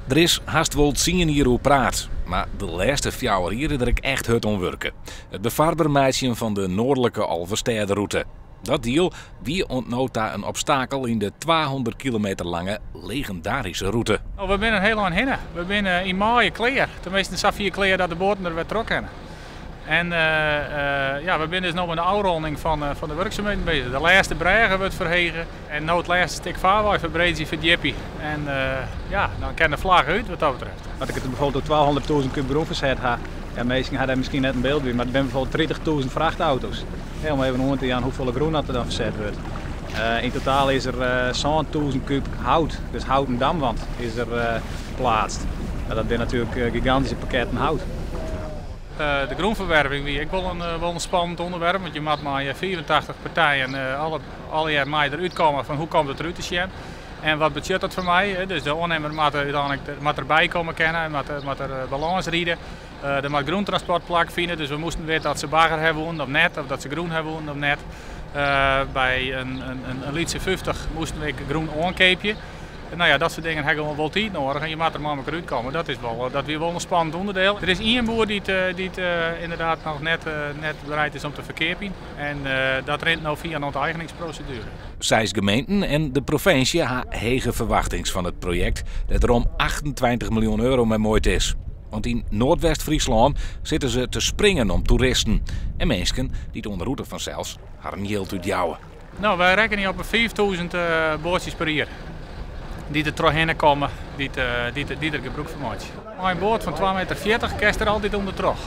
Der is hast wol tsien jier oer praat, mar de lêste fjouwer jier is der ek echt hurd oan wurke. It befarber meitsjen fan de Noardlike Alvestêderûte. Dat diel wie oant no ta in obstakel yn de 200 kilometer lange legindaryske rûte. No, we binne in hiel ein hinne. We binne yn maaie klear. Teminsten safier klear dat de boaten der wer troch kinne. En ja, we binne dus no mei de ôfrûning fan de wurksumheden bezich. De lêste brêge wurdt ferhege en no it lêste stik farwei ferbreedzje, ferdjipje. En ja, dan kin de flagge út wat dat betreft. As ik it bijvoorbeeld oer 200.000 kub grûnferset ha, ja, minsken ha dêr miskien net in byld by, mar it binne bijvoorbeeld 30.000 frachtauto's. Ja, om even oan te jaan hoefolle grûn dat der dan ferset wurdt. Yn totaal is der 7000 kub hout, dus houten damwand, is der pleatst. Nou, dat binne natuerlik gigantyske pakketten hout. De grûnferwerving wie ek wol in spannend ûnderwerp, want je moatte mei 85 partijen allegear mei derút komme fan hoe komt it derút te sjen en wat betsjut dat foar my. Dus de oannimmer moat úteinlik moat derby komme kinne, moat der balâns ride. Der moat grûntransport plakfine, dus we moasten witte oft se bagger ha woenen of net, of dat se grûn ha woenen of net. By in lytse 50 moasten we ek grûn oankeapje. Nou ja, dat soart dingen ha gewoan wol tiid nedich en je moatte der mei elkoar útkomme. Dat wie wol in spannend ûnderdiel. Der is ien boer dy't ynderdaad noch net bereid is om te ferkeapjen en dat rint no fia in ûnteigeningsproseduere. Seis gemeenten en de provinsje ha hege ferwachtings fan it projekt, dêr't rom 28 miljoen euro mei muoid is. Want yn Noardwest-Fryslân sitte se te springen om toeristen en minsken dy't oan de rûte fansels harren jild útjouwe. No, wy rekkenje op in 5000 boatsjes per jier dy't der trochhinne komme, dy't der gebrûk fan meitsje. Mei in boat fan twa meter fjirtich kinst der altyd ûndertroch.